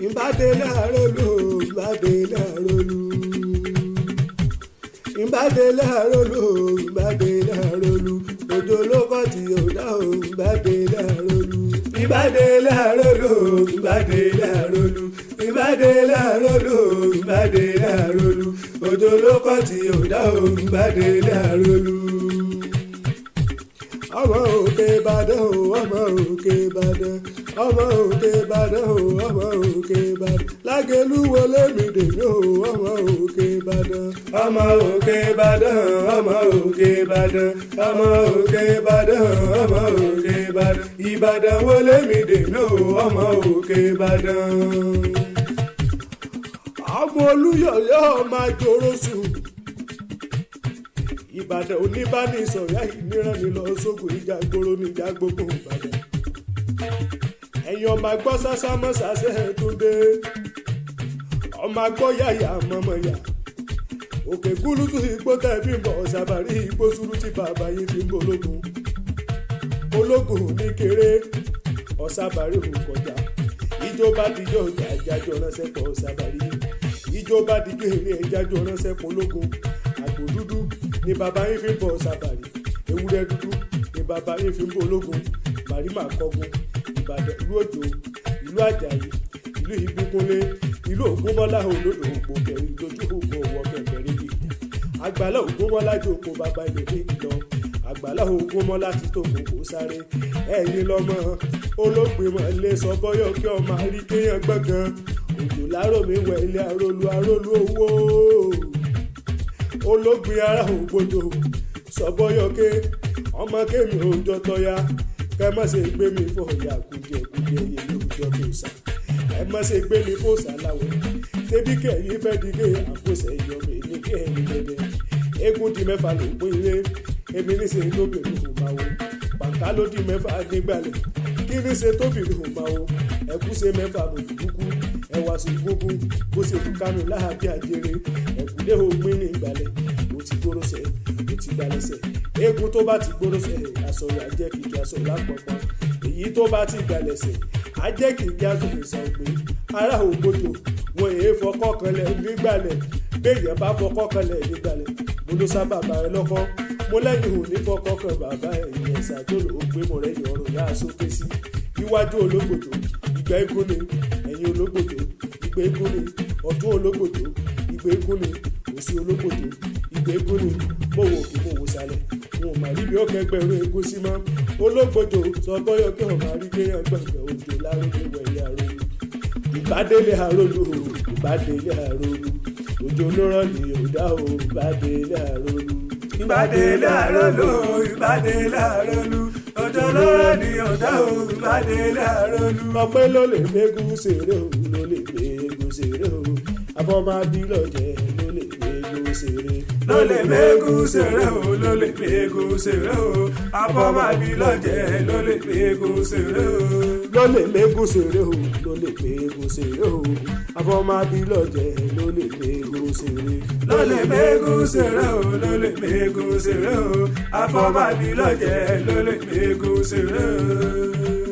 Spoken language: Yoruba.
Ìbádélé àrólù, ìbádélé àrólù, ìbádélé àrólù, ìbádélé àrólù, òjò ló kọ́ tí ò dá o, ìbádélé àrólù. Ìbádélé àrólù, ìbádélé àrólù, ìbádélé àrólù, ìbádélé àrólù, òjò ló kọ́ tí ò dá o, ìbádélé àrólù. Ọmọ òkè Ìbàdàn o, ọmọ òkè Ìbàdàn, ọmọ òkè Ìbàdàn o, ọmọ òkè Ìbàdàn, Lágẹ̀lú wọlé mi dèmí o, ọmọ òkè Ìbàdàn. Ọmọ òkè Ìbàdàn, ọmọ òkè Ìbàdàn, ọmọ òkè Ìbàdàn, ọmọ òkè Ìbàdàn, Ìbàdàn wọlé mi dèmí o, ọmọ òkè Ìbàdàn. Ọmọ Olúyọ̀lé ọmọ àjòrò sùn. Ìbàdàn oníbánisọ̀yà ìnira ni lọ sógun ìjà gbòòrò níjà gbogbo Ìbàdàn. Ẹ̀yin ọmọ agbọ́ sásá mọ́sàsẹ́ tó dé, ọmọ agbọ́ yàyà mọ̀mọ́yà. Òkè kúlùtù igbó tẹ̀ fi ń bọ̀ sábàrí igbó sùúrù tí bàbá yìí fi ń bọ̀ ológun. Ológun ní kéré, ọ̀sábàrí ò kọjá. Ìjọba díjọ́ ọjà ìjájọ́ ránṣẹ́ pọ̀ ọ̀sábàrí. Ìjọba díjọ́ èrè ìjájọ́ ránṣẹ́ pọ̀ ológun. Àgbò dúdú ni bàbá yín fi ń bọ̀ sábàrí, ewúrẹ́ dúdú ni bàbá yín fi ń bọ̀ ológun. Màrímà kọgun Ìbàdàn, ìlú Òjó, ìlú Àjàyí, ìlú Ìbíkúnlé, ìlú Ògúnmọ́lá olódò ògbó kẹrin lójú ògbó ọwọ́ kẹfẹrẹ bí ìjà. Àgbàlá Ògúnmọ́lá jókòó bàbá ilé méjì lọ, àgbàlá Ògúnmọ́lá ti tó kòkó sáré. Ẹ̀yin lọ́mọ olóògbémọ̀ lè sọ bọ́yọ̀ kí ọmọ àríkéyàn gbọ̀ngàn. Òjò lárò mi wẹ̀ ilé arólú, arólú owó ológun ara ògbódò sọbọyọké ọmọ kémi òjò tọya. Kẹ má ṣe gbé mi fún ọyà kùdìẹ̀kùdìẹ̀ yèyé òjò tó sà, ẹ má ṣe gbé mi fún sàláwẹ̀ ṣebí kẹyìn fẹ́ dìde àkóso ìyọ̀mí ní kẹyìn dẹdẹ. Eégún di mẹ́fà ló pín ilé, èmi ní ṣe lóbìnrin ò máa wo. Pàǹkà ló di mẹ́fà nígbàlẹ̀, kí ní ṣe tóbìnrin ò máa wo. Ẹ̀kú ṣe mẹ́fà mọ̀jùkú, ẹ̀wà sí gbógun bó ṣe kú kánú láàbí àjèrè. Ẹ̀kúlé ògbín ní ìgbàlẹ̀, ó ti gbóròsẹ̀, ó ti gbalẹ̀sẹ̀. Eégún tó bá ti gbóròsẹ̀, aṣọ rẹ̀ ajẹ́ kìkì aṣọ lápọ̀pọ̀. Èyí tó bá ti gbalẹ̀sẹ̀ ajẹ́ kìkì aṣọ ìsọ̀gbìn. Ará ògbódò wọn èé fọkọ́ kanlẹ̀ nígbàlẹ̀. Béèyàn bá fọkọ́ kanlẹ̀ nígbàlẹ̀, mo ló sábà bá ẹ lọ́kọ́. Mo lẹ́yìn òní fọkọ́ kan bàbá ẹ̀yìn ẹ̀sà tó lò ó gbé mọ̀ rẹ̀ yọrùn yá sókè sí. Iwájú ológbòdò ìgbà eégún ni, ẹ̀yìn ológbòdò ìgbà eégún ni, ọ̀tún ológbòdò ìgbà eégún ni, òsì ológbòdò ìgbà eégún ni. Mo wò kí mo wò sálẹ̀, n ò mà rí bí ó kẹgbẹ̀rún eégún sí mọ́. Ológbòdò sọ bọ́yọ̀ kí ọmọ àríkéyàn gbọ̀ngàn. Òjò lárúgbó wẹ̀lẹ̀ àrólù, ìbádélé àrólù, ìbádélé àrólù, òjò ló rọ̀ ní òdà o, ìbádélé àrólù. Ìbádélé àrólù, ìbádélé àrólù, òjò ló rọ̀ ní òdà o, ìbádélé àrólù. Ọpẹ́ ló lè gbégún ṣeré o, ló lè gbégún ṣeré o, àfọmọbílọ̀jẹ̀ ló lè gbégún ṣeré. Ló lè gbégún ṣeré o, ló lè gbégún ṣeré o, àfọmọbílọ̀jẹ̀ ló lè gbégún ṣeré o. Ló lè gbégún ṣeré o, ló lè gbégún ṣeré o, àfọmọbílọ̀jẹ̀ ló lè gbégún ṣeré. Ló lè gbégún ṣeré o, ló lè gbégún ṣeré o, àfọmọbílọ̀jẹ̀ ló lè gbégún ṣeré o.